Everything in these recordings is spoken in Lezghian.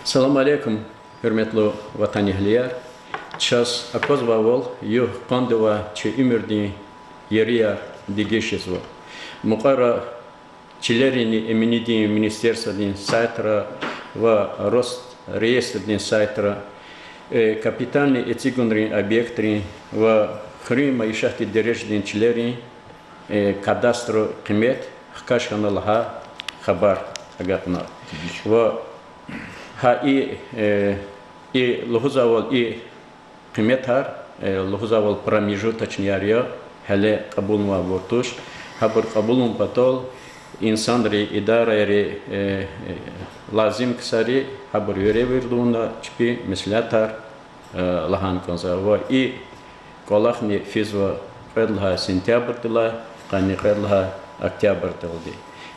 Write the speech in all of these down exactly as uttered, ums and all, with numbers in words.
Салам алейкум, гьуьрметлу ватанэгьлияр! Чаз аквазвайвал, югъ-къандавай чи уьмуьрдин ерияр дегиш жезва. Мукьвара чилеринни эминидин министерстводин сайтра ва Росреестрдин сайтра, э, капитальный эцигунрин объектрин ва хуьруьн майишатдин дережадин чилерин, э, кадастрдин къимет хкаж хьана лагьай хабар агакьна. Ва гьа и, э, и лугьузвайвал, и къиметар, э, лугьузвайвал промежуточныйяр я, гьеле кьабулнавайбур туш. Гьабур кьабулун патал инсанри, идарайри, э, э, лазим ксари гьабур веревирд авуна чпи меслятар, э, лагьана кӀанзава. Ва и кӀвалахни физва кьвед лагьай сентябрдилай къанни кьвед лагьай октябрдалди.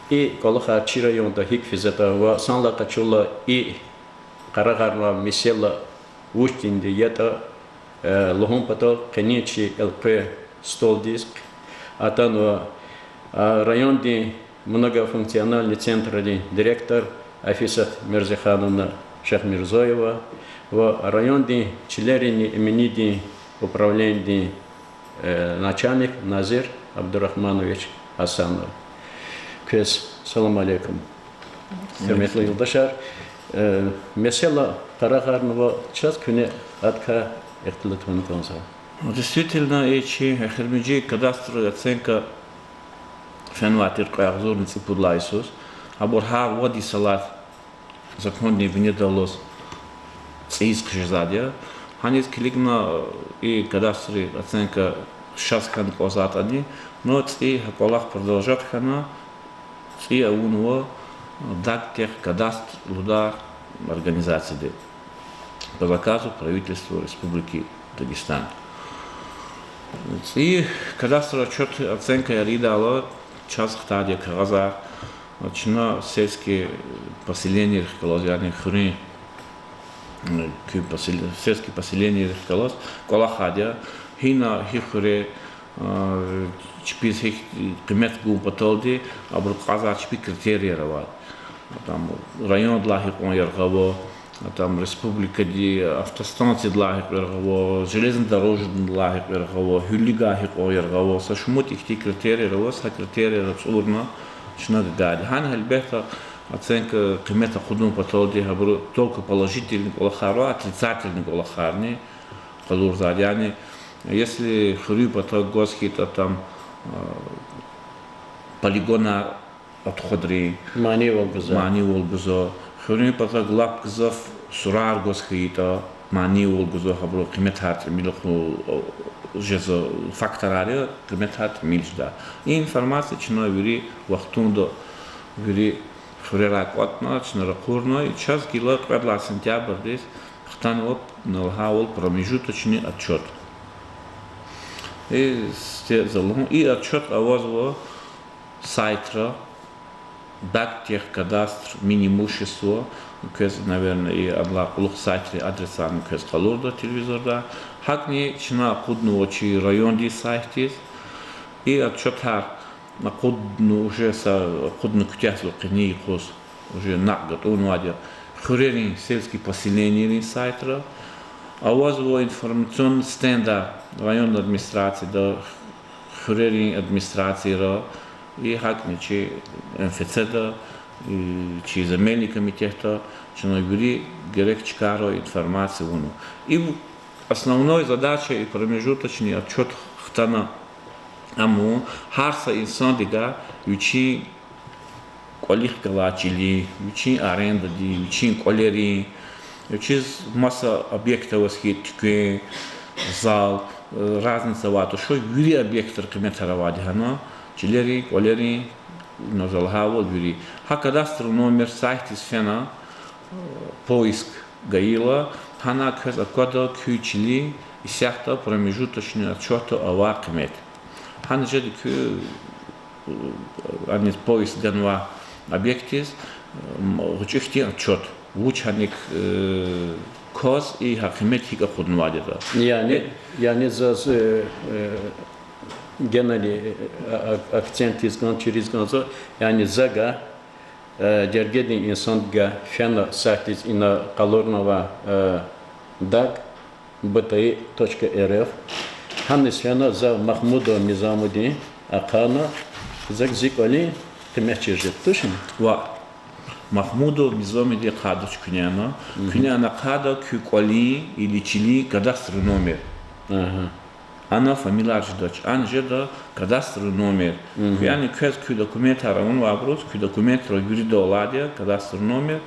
И кӀвалахар чи районда гьикӀ физватӀа ва санлай къачурла и къарагъарнавай месэла вучтинди ятӀа, э, лугьун патал къенин чи элкъвей столдиз атанва, а, райондин многофункциональный центрдин директор Афисат Мирзехановна Шихмирзоева ва райондин чилеринни эминидин управленидин, э, начальник Назир Абдурагьманович Гьасанов. Квез салам алейкум. Гьуьрметлу юлдашар, э, месэла къарагъарнава, чаз куьне адакай ихтилат авуна кӀанзава. Действительно, и чи эхиримжи кадастровый оценка фенвайтир кьве агъзурни цӀипуд лагьай йисуз. Абур гьар вад йисалай закондин винедаллаз цӀийиз хъжезвайди я. Гьаниз килигна, и кадастровый оценка шаз хьана кӀанзаватӀани, но цӀи гьа кӀвалах продолжать хьана, цӀи авунва Дактехкадастр лугьудай организацияди по заказу правительства Республики Дагестан. ЦӀи кадастровый отчёт, оценкаяр ийидайла, чаз хтайди я кагъазар, чна сельский поселенийрихъ галаз, яни хуьруьн, э, куь посел-, сельский поселенийрихъ галаз кӀвалахайди я, гьина гьи хуьре, а, чпиз гьихьтин къимет гун паталди, абуру кьазвай чпи критерияр авай. Там райондилай гьикьван яргъи ава, там республикадин автостанциядилай гьикьван яргъи ава, железнодорожныйдилай гьикьван яргъи ава, гьуьлуьгай гьикьван яргъи ава, са шумуд ихьтин критерияр ава, са критерияр ацӀурна чна гайиди. Гьана гьелбетда оценка, къимет акъудун паталди гьабуру только положительный кӀвалахар ва отрицательный кӀвалахарни къалурзавайди. Яни, если хуьруьн патав гваз хьайитӀа, там, а, полигонар отходрин манийвал гузва. Манийвал гузва. Хуьруьн патав лап гзаф сурар гваз хьайитӀа, манийвал гузва, гьабурун къиметар тӀимил хьу-, жезва, факторар я, къиметар тӀимил жеда. И информация чна вири вахтунда, вири хуьрерай кӀватӀна, чна ракъурна, и чаз гила кьвед лагьай сентябрдиз хтанва, ина лагьайвал, промежуточный отчёт. И сифте за лугьун, и отчёт авазва сайтра, Дактехкадастр Минимущество, квез, наверное, и адалай кьулухъ сайтдин адресарни квез къалурда телевизорда. ГьакӀни чна акъуднава чи райондин сайтдиз. И отчётар акъудна, уже са акъудна куьтягьзава къенин юкъуз, уже накь гатӀунвайди я, хуьрерин сельский поселенийрин сайтра. Авазва информационный стендар райондин администрацияда, хуьрерин администрацияра, и гьакӀни чи МФЦ-да, и чи земельный комитетда, чна вири герек чкайра информация авунва. И основной задача и промежуточный отчёт хтана ам я, гьар са инсандивай вичин кӀвалихъ галай чилин, вичин арендадин, вичин кӀвалерин, вичиз маса объект аваз хьи, туьквен, зал, э, разница авайди туш, вири объектрин къиметар авайди гьана, чилерин, кӀвалерин, ина за лагьайвал, вири. Гьа кадастровый номер сайтдиз фена, поиск гайила, гьана квез аквада куь чилин исятда промежуточный отчётда авай къимет. Гьана жеди куь, аниз поиск ганвай объектдиз, м, гъвечӀи хьтин отчёт. Вуч гьаник, э, кваз и гьа къимет гьикӀ акъуднавайди ятӀа. Яни, яни заз, э, э, генани, э, а-, а-, акцент ийиз кӀан-, чириз кӀанзава, яни за гьа, Э, жергедин инсандивай фена сайтдиз ина къалурнава, э, даг б т и точка р ф. Гьаниз фена за Магьмудов Низамудин ахъайна, за зи кӀвалин къимет чир жеда тушни? Ва Магьмудов Низамудин ахъайдач куьне ана. Куьне ана ахъайда куь кӀвалин или чилин кадастровый номер. Ана фамилияр жедач, ана жеда кадастровый номер. Яни квез куь документар авунвайбуруз куь документрал вирида алайди я кадастровый номер,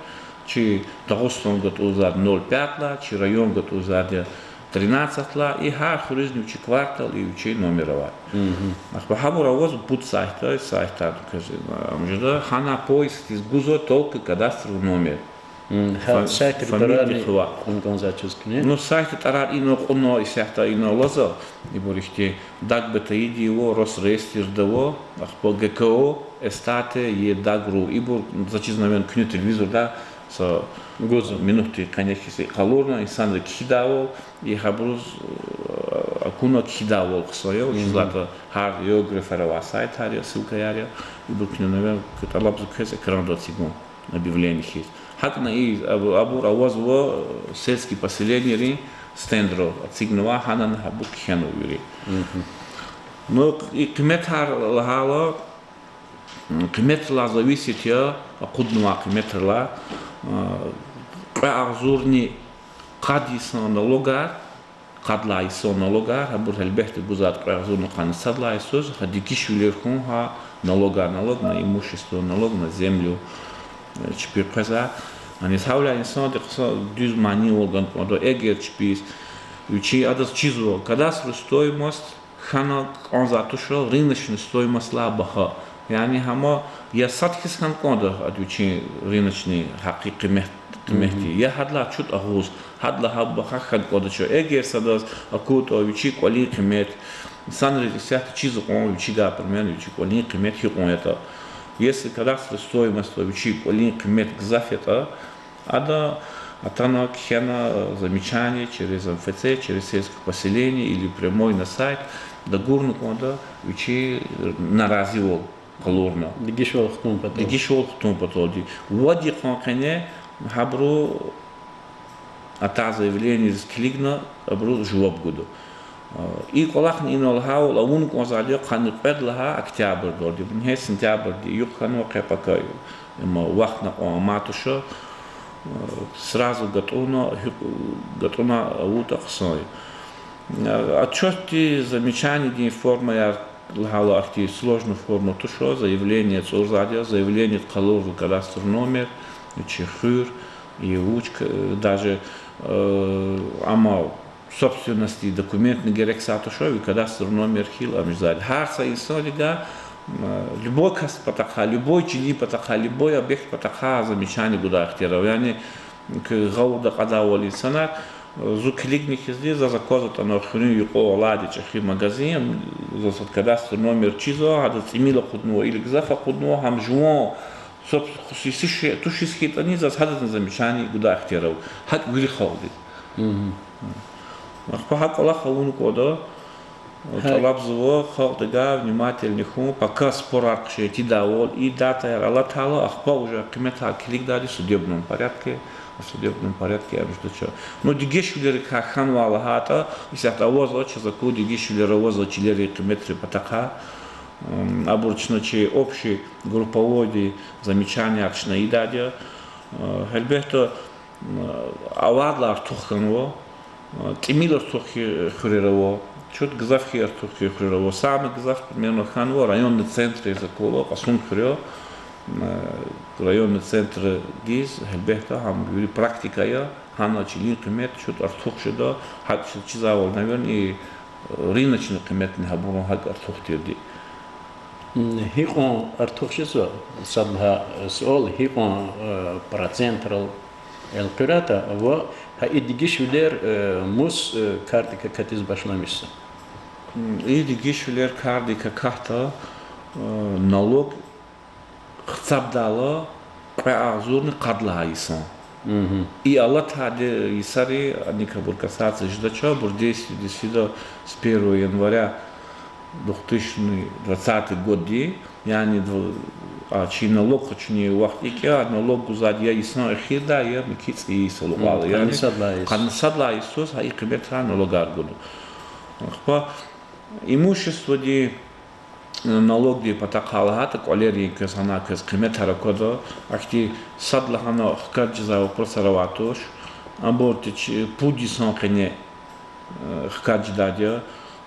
чи Дагъустан гатӀунзавайди ноль пять ла, чи район гатӀунзавайди тринадцать ла, и гьар хуьруьзни вичин квартал, и вичин номер авайди. Ахпа гьабур аваз пуд сайтда, сайтда квез ам жеда, гьана поискдиз гузва только кадастровый номер. Гьа сайтра фамилия тарарни кьун кӀанзавачиз куьне? Ну, сайтра тарар ина кьуна, исятда ина алазва, ибур ихьтин даг б т и-да ава, Росреестрда ава, ахпа ГКО, Эстате, е даг ру, ибур заз чиз, наверно, куьне телевизорда са минутдин къене хьиз къалурна, инсанри кхьидайвал, и гьабуруз акуна кхьидайвал хъсан я, вучиз лагьайтӀа гьар географияр авай сайтар я, ссылкаяр я, ибур куьне, наверно, куь тӀалабзава квез экрандал эцигун, объявление хьиз. ГьакӀни и абу-, абур авазва сельский поселенийрин стендрал эцигнава, гьанани гьабур кхьенва вири. Ну, и къиметар лагьайла, къиметрилай зависит я, акъуднавай къиметрилай, кьве агъзурни къад йисан налогар, къад лагьай йисан налогар, гьабур гьелбетда гузвайди кьве агъзурни къанни сад лагьай йисуз, гьа дегишвилер хьун гьа налогар, налог на имущество, налог на землю, чпи къвезвай. Гьаниз гьавиляй инсанди хъсан дуьз манийвал гана кӀанда, эгер чпиз, вичи адаз чизва кадастровая стоимость, хьана кӀанзавай туш рыночный стоимость лагьай багьа. Яни гьама я сад хьиз хьана кӀанда ада вичин рыночный гьакъи къимет, къиметди, я гьадалай чут агъуз, гьадалай гьа багьа хьана кӀандач. Эгер садаз акуртӀа вичин кӀвалин къимет, инсанриз исятда чиз кьван вичивай примерно вичин кӀвалин къимет гьикьван ятӀа. Если кадастровая стоимость ва вичин кӀвалин къимет гзаф ятӀа, ада атана кхьена замечание через М Ф Ц, через сельское поселение или прямой на сайт, дагурна кӀанда вичи наразивал къалурна. Дегишвал хтун патал. Дегишвал хтун паталди. Вад йикъан къене гьабуру атай заявлениейриз килигна, абуруз жаваб гуда. И кӀвалахни ина лагьайвал авун кӀанзавайди я къанни кьвед лагьай октябрдалди. Ингье сентябрдин юкь хьанва, къе-пака, амма вахт накьван амай туш, сразу гатӀунна, гьикӀ-, гатӀунай авуртӀа хъсан я. Отчётдин, замечаниедин формаяр лагьайла ахьтин сложный форма туш, заявление цӀурзавайди я, заявлениеда къалурзава кадастровый номер, чи хуьр, и вуч к-, даже, амма собственностдин документни герек са туш, ви кадастровый номер хьайила ам жезвайди. Гьар са инсанриз, любой кас патахъай, любой чилин патахъай, любой объект патахъай замечание гудай ихтияр ава. Яни куь гъавурда акьадайвал инсанар, зун килигна хьизди, заз аквазватӀа хуьруьн юкьва алайди чӀехи магазин, заз кадастровый номер чизва, гьадаз тӀимил акъуднава или гзаф акъуднава, гьам жуван суб-, хуси-, си ши-, тушиз хьайитӀани, заз гьадазни замечание гудай ихтияр ава. ГьакӀ вири халкьдиз. Ахпа гьа кӀвалах авун кӀанда, тӀалабзава халкьдивай внимательный хьун, пока спорар хъжейтидайвал, и датаяр алатайла, ахпа уже къиметар килигдайди судебном порядке, в судебном порядке ам жедач. Ну, дегишвилерикай хьанвай лагьайтӀа, исятда авазва, чаз акур дегишвилер авазва чилерин къиметрин патахъай, абур чна чи общий групповойдин замечанияр чна ийидайди я. Гьелбетда, авайдалай артух хьанва, тӀимил артух хьи-, хуьрер ава, чут гзаф хьи артух хьи хуьрер ава. Самый гзаф примерно хьанва районный центриз акурла, Кьасумхуьре, районный центрдиз, гьелбетда, гьам вири практика я, гьана чилин къимет чут артух жеда, гьакӀ чиз-, чизвайвал, наверно, и рыночный къиметни гьабурун гьакӀ артух тирди. Гьикьван артух жезва, сад лагьай суал, гьикьван процентрал элкъуьрятӀа ва гьа и дегишвилер мус кардик акатиз башламишзава? И дегишвилер кардик акатда, налог хцабдайла кьве агъзурни къад лагьай йисан. И алатайди йисари аник абур касаться жедач, абур действиедиз фида с первого января двухтысячный, двадцатый годди, яни дв-, а, чи налог къачуни вахт икӀ я, налог гузвайди я йисан эхирдай, я муькуь цӀийи йисалай кьван, яни къанни сад лагьай йис, къанни сад лагьай йисуз гьа и къиметрай налогар гуда. Ахпа имуществодин налогдин патахъай лагьайтӀа, кӀвалерин квез, гьана квез къиметар аквада, ахьтин сад лагьана хкаж жезвай вопросар авай туш, абур течи пуд йисан къене, э, хкаж жедайди я,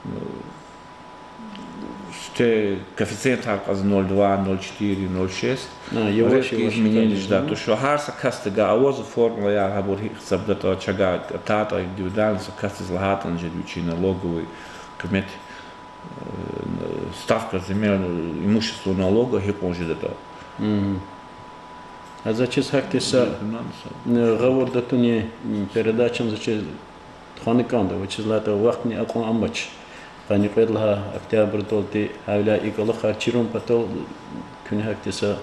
э, сифте коэффициентар кьаз ноль два, ноль четыре, ноль шесть, резко изменение жедай туш. Гьар са касдивай авазва формулаяр, гьабур гьикӀ гьисабдатӀа, чавай атайтӀа, индивидуально са касдиз лагьайтӀани жеда вичин налоговый къимет, э, ставка земель-, имущественного налога гьикьван жедатӀа. Гьа за чиз гьахьтин са, э, гъавурда тунин, м, передачани за чиз тухвана кӀанда, вучиз лагьайтӀа вахтни акьван амач. Къанни кьвед лагьай октябрдалди гьавиляй и кӀвалахар чирун патал куьне гьахьтин са,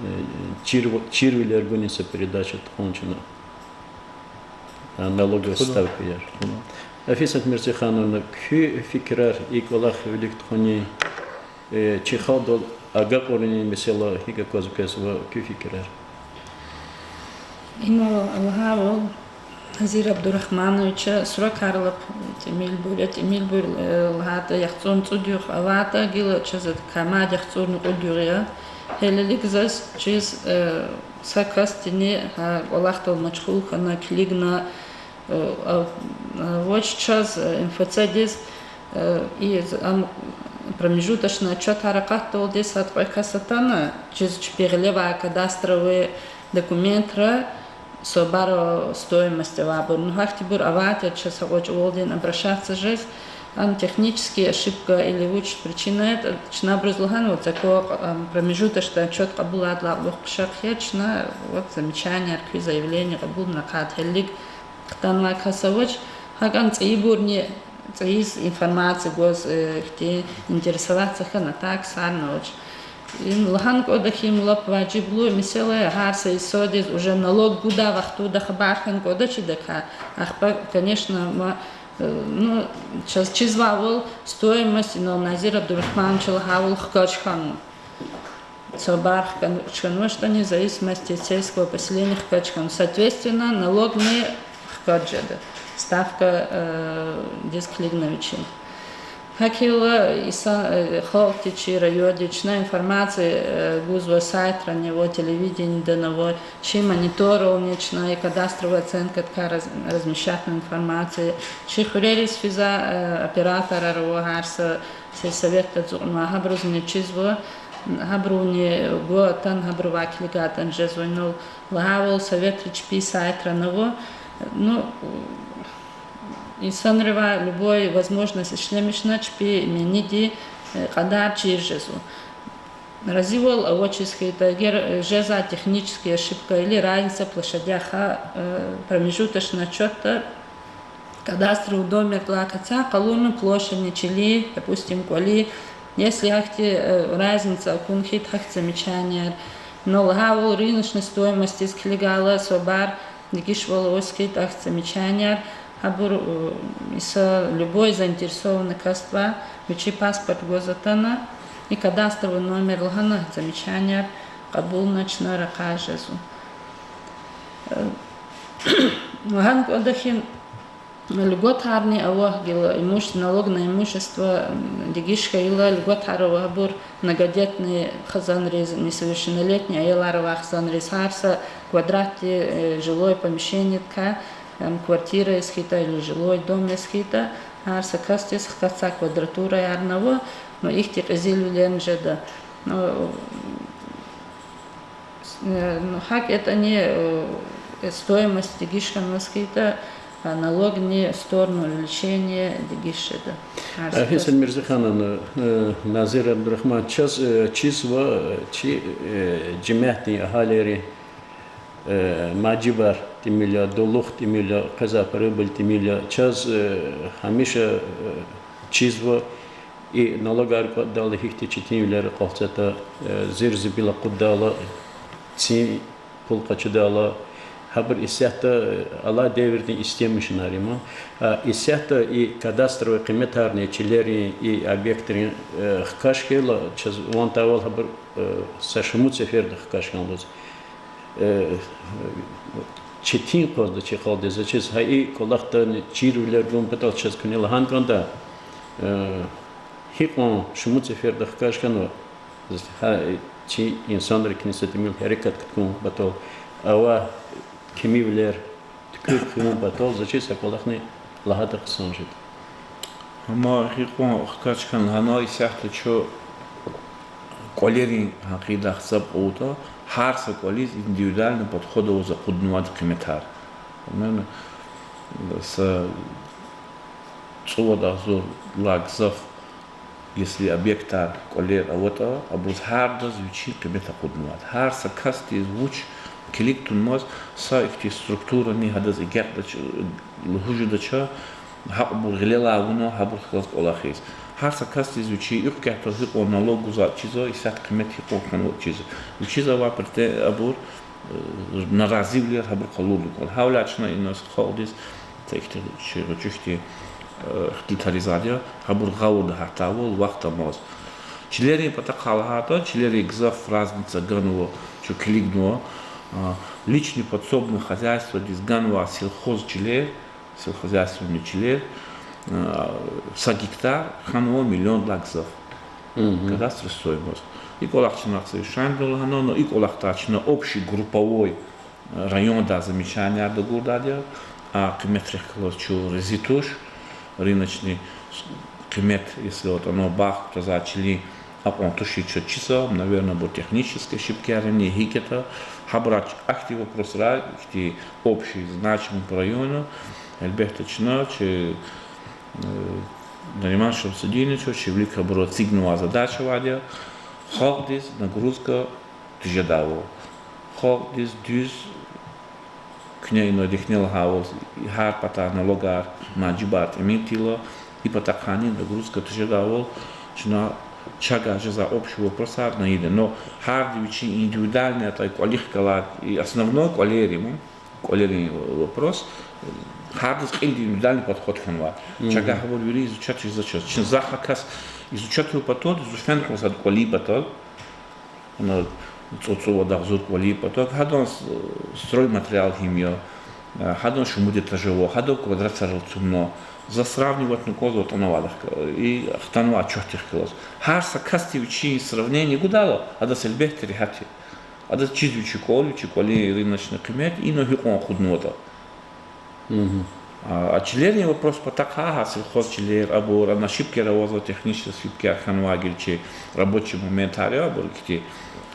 э, чир-, чирвилер гунин са передача тухун чна. А, налоговый ставкаяр. Афисат Мирзихановна, куь фикирар и кӀвалах вилик тухунин, э, чи халкьдал агакьарунин месэла гьикӀ аквазва квез ва куь фикирар? Инал лагьайвал, Назир Абдурагьмановича срокар лап тӀимилбур я, тӀимилбур, э, лагьайтӀа яхцӀурни цӀуд югъ аватӀа, гила чаз адакай мад яхцӀурни кьуд югъ я. Гьелелиг заз чиз, э, са касдини гьа кӀвалахдал машгъул хьана, килигна, э, а, а, вач чаз, э, МФЦ-диз, э, и з-, ам, промежуточный отчётар акъатдалди сад-кьве кас атана, чиз чпи гъиле авай кадастровый документра, собар, э, стоимость авайбур. Ну, гьахьтинбур авайтӀа, чаз гьакьван чӀавалди обращаться жез, ам технический ошибка или вуч причина ятӀа, чна абуруз лагьанва, вот закон, ам, промежуточный отчёт кьабулайдалай кьулухъ хъша хъия, чна, вот, замечанияр куь, заявление кьабулна акъат, гьелелиг хтанвай кас авач, гьакӀан цӀийибурни, цӀийиз информация гваз, э, хьтин интересоваться хьана, так сарна авач. Им лагьана кӀанда хьи, им лап важиблу месэла я, гьар са инсандиз уже налог гудай вахтунда хабар хьана кӀанда чидакай. Ахпа, конечно, ма, э, ну, чаз чизвайвал, стоимость инал Назир Абдурагьмановича лагьайвал хкаж хьанва. Собар хкан-, хканвачтӀани, в зависимости от сельского поселения хкаж хьанва. Соответственно, налогни хкаж жеда. Ставка, э, диз килигна вичин. ГьакӀ хьайила, иса-, э, халкьди чи райондин, чна информация, э, гузва сайтрани ава, телевидениедани ава, чи мониторални чна и кадастровая оценкадикай раз-, размещатьна информация, чи хуьрериз физвай, э, операторар ава, гьар са сельсоветда ацукьнавай, гьабурузни чизва, гьабуруни гватӀан, гьабурувай килигайтӀани жезва, инал лагьайвал советри чпи сайтрани ава. Ну, инсанривай любой возможность ишлемишна чпи мениди, э, кьадар чир жезва. Разивал авачиз хьайитӀа, эгер, э, жезвай технический ошибка или разница площадях, э, промежуточный отчётда кадастровый номердилай къецяй къалурна площадни чилин, допустим, кӀвалин, если гьахьтин, э, разница акун хьайитӀа, гьахьтин замечанияяр, ну, лагьайвал рыночный стоимостьдиз килигайла, собар дегишвал аваз хьайитӀа, гьахьтин замечанияяр, гьабур, э, иса любой заинтересованный касдивай вичин паспорт гваз атана, и кадастровый номер лагьана, замечанияяр кьабулна чна ракъаз жезва. Э, лагьана кӀанда хьи, льготарни ава гила, имущ-, налог на имущество, м, дегиш хьайила, льготар ава, гьабур многодетный хизанриз, несовершеннолетний аялар авай хизанриз, гьар са квадратдин, э, жилой помещениедикай, м, квартира яз хьайитӀа или жилой дом яз хьайитӀа, гьар са касдиз хкатзавай квадратураярни ава, ну, ихьтин кьезилвилерни жеда. Ну, Э, ну, гьакӀ ятӀани, э, стоимость дегиш хьанваз хьайитӀа, э, налогни в сторону увеличения дегиш жеда. Афисат Мирзихановна, э, Назир Абдурагьман, чаз, э, чизва, э, чи, э, жемятдин агьалийри, э, мажибар тӀимил я, дулух тӀимил я, къвезвай прибыль тӀимил я. Чаз, э, гьамиша, э, чизва, и налогар кӀватӀдайла гьихьтин четинвилер акьалтзаватӀа, э, зир-зибил акъуддайла, цин пул къачудайла, Гьабур исятда, э, алай девирдин истемишунар я ман. А исятда и кадастровый къиметарни чилерин, и объектрин, э, хкаж хьайила, чаз ван тавал гьабур, э, са шумуд сеферда хкаж хьана лугьуз. Э, четин къвазда чи халкьдиз, заз чиз гьа и кӀвалахдани чирвилер гун патал чаз куьне лагьана кӀанда, э, гьикьван шумуд сеферда хкаж хьанва, гьа чи инсанрикни са тӀимил гьерекат кутун патал, ава кимивилер туькӀуьр хъувун патал, заз чиз гьа кӀвалахни лагьайди хъсан жеда. Амма гьикьван хкаж хьана лагьана, исятда чун кӀвалерин гьакъида гьисаб авуртӀа, гьар са кӀвализ индивидуальный подход аваз акъуднавайди къиметар. Примерно, са цӀувад агъзур лагьай гзаф если объектар, кӀвалер аватӀа, абуруз гьардаз вичин къимет акъуднавайди. Гьар са касдиз вуч килиг тунмаз, са ихьтин структурани гьадаз эгечӀдач, лугьуз жедач, гьакьбур гъилелай авуна, гьабур хьиз кӀвалахиз. Гьар са касдиз вичи икьван кятор гьикьван налог гузватӀа чизва, исятда къимет гьикьван хьанватӀа чизва. Вичиз авай претен-, абур, э, наразивилер гьабур къалурна кӀанда. Гьавиляй чна инал халкьдиз са ихьтин чи гъвечӀи хьтин, э, ихтилатар ийизвайди я, гьабур гъавурда гьатдайвал вахт амаз. Чилерин патахъай лагьайтӀа, чилери гзаф разница ганва, чун килигнава, а, личный подсобный хозяйстводиз ганвай сельхоз чилер, сельскохозяйственный чилер, а, са гектар хьанва миллиондилай гзаф. Кадастровый стоимость. И кӀвалах чна совершенствовать лагьана, но и кӀвалахдай чна общий групповой райондай замечаниеяр тагурдайди я, а къиметрихъ галаз чун рази туш, рыночный къимет, если вот оно бахт таза чилин акьван тушир чаз чизва, наверно, абур технический ошибкаяр яни, гьикӀ ятӀа, гьабурай ахьтин вопросрай, ихьтин общий значимый по району, гьелбетда, чна чи, э, Нариман Шамсудиновича, чи вилик абур эцигнавай задача авайди я, халкьдиз нагрузка тежедайвал. Халкьдиз дуьз куьне инал дихьни лагьайвал, гьар патай налогар, мажибар тӀимил тийила, и патахъайни нагрузка тежедайвал, чна чавай жезвай общий вопросар на ида. Но гьарда вичин индивидуальный атай кӀвалихъ галай, и основной кӀвалер я им, кӀвалерин вопрос, гьардаз кьилди индивидуальный подход хьанва. Чавай гьабур вири изучать жезвач. Чна захъ а кас изучать авур патал, зун фена кӀанзава сад кӀвалин патал, ана, цӀу-, цӀувад агъзур кӀвалин патал, гьадан с-, стройматериал гьим я, гьадан шумуд этаж ава, гьадан квадратар алцумна. За сравнивать авуна кӀанзава тӀанавайдахъ, и хтанвай чуьхтихъ галаз. Гьар са касди вичин сравнение гудайла, адаз гьелбетда регьят я. Адаз чизва вичи кӀвал, вичи кӀвалин рыночный къимет, ина гьикьван акъуднаватӀа. А, а чилерин вопрос патахъай, гьа сельхоз чилер, абур, ана ошибкаяр авазва, технический ошибкаяр хьанвай гила чи рабочий моментар я, абур ихьтин,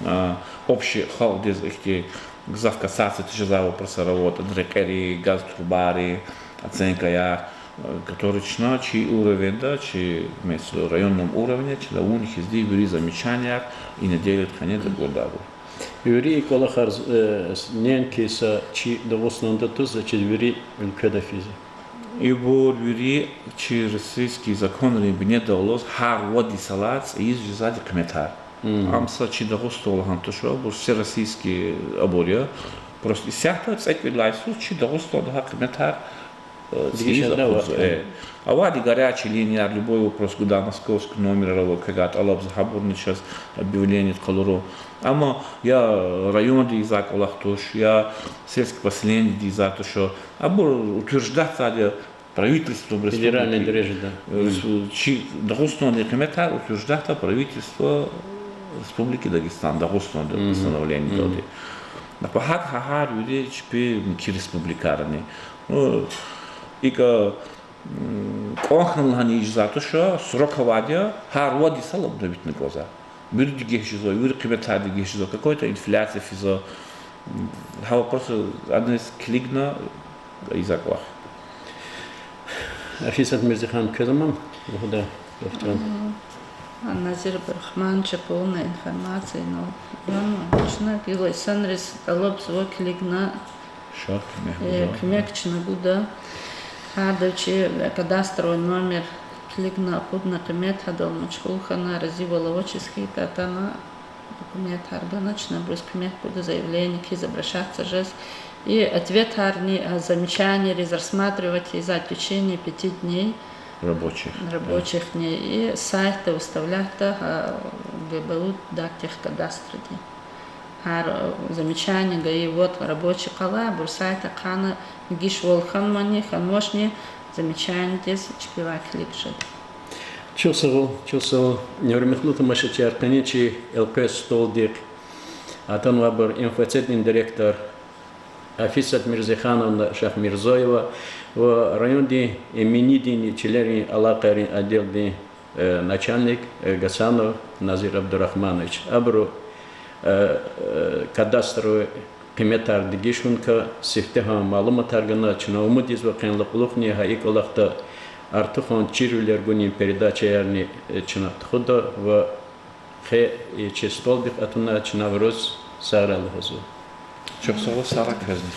а, общий халкьдиз ихьтин гзаф касаться тежезвай вопросар аватӀа, рекьери, газ трубайри, оценкаяр, э, который чна чи уровеньда, чи мес-, районном уровне, чна вун хьизди вири замечанияр и неделядин къене тагурдайбур. Вири и кӀвалахар, э, с-, неинки са чи Дагъустанда туш, заз чиз вири уьлкведа физва. Ибур вири чи российский законрин бинедаллаз гьар вад йисалай цӀийиз жезвайди къиметар. Ам са чи Дагъустан лагьана туш, абур всероссийский абур я. Просто исятда цӀекӀуьд лагьай йисуз чи Дагъустанда гьа къиметар, э, цӀийиз акъудзава. Авайди горячий линияр, любой вопрос гудай, московский номерар ава, квевай тӀалабзава, гьабурни чаз объявление къалурун. Амма я районда ийизвай кӀвалах туш, я сельский поселениеда ийизвай туш, абур утверждатьзавайди я правительством республики. Федеральный дережада. Э, рес-, чи Дагъустандин къиметар утверждатьзава правительство Республики Дагестан, Дагъустанда постановлениедалди. Ахпа гьакӀ гьа гьар вири чпи муькуь республикарани. Ну, икӀ, м, кӀан хьана лагьана ийизвай туш, срок авайди я, гьар вад йисалай обновитьна кӀанзава. Вири дегиш жезва, вири къиметар дегиш жезва, какой-то инфляция физва. Гьа вопрос аниз килигна ийизвай кӀвалах. Афисат Мирзихановна, квез ама лугьудай гаф? Назир Абдурахмановича полная информация, но, ну, чна гила инсанриз тӀалабзава килигна, э, куьмек чна гуда. Гьарда вичи кадастровый номер килигна, акъудна къимет, гьадал машгъул хьана, разивал авачиз хьайитӀа, атана, документар гана, чна абуруз куьмек гуда, заявление кхьиз, обращаться жез. И ответарни, а, замечаниейриз рассматривать ийизва в течение пяти дней. Рабочих. Рабочий дней. И сайтда выставлять ийизва, а, ГБУ Дактехкадастрди. Гьар, а, замечание гайи, вот, рабочий къалай, абур сайтда ахъайна, гишвал хьанвани, хьанвачни, замечаниедиз чпивай килиг жеда. Чухсагъул, чухсагъул. Гьуьрметлу тамашачияр, къенин чи элкъвей столдихъ атанвайбур МФЦ-дин директор Афисат Мирзехановна Шахмирзоева ва райондин эминидин чилерин алакъайрин отделдин, э, начальник, э, Гасанов Назир Абдурахманович. Абуру, э, э, кадастровый къиметар дегиш хьун квай сифтегьан малуматар гана. Чна умуд ийизва къенлай кьулухъни гьа и кӀвалахда артухан чирвилер гунин передачаярни, э, чна тухуда ва къе и чи столдихъ атуна чна абуруз сагърай лугьузва. Чухсагъул, сагърай квезни.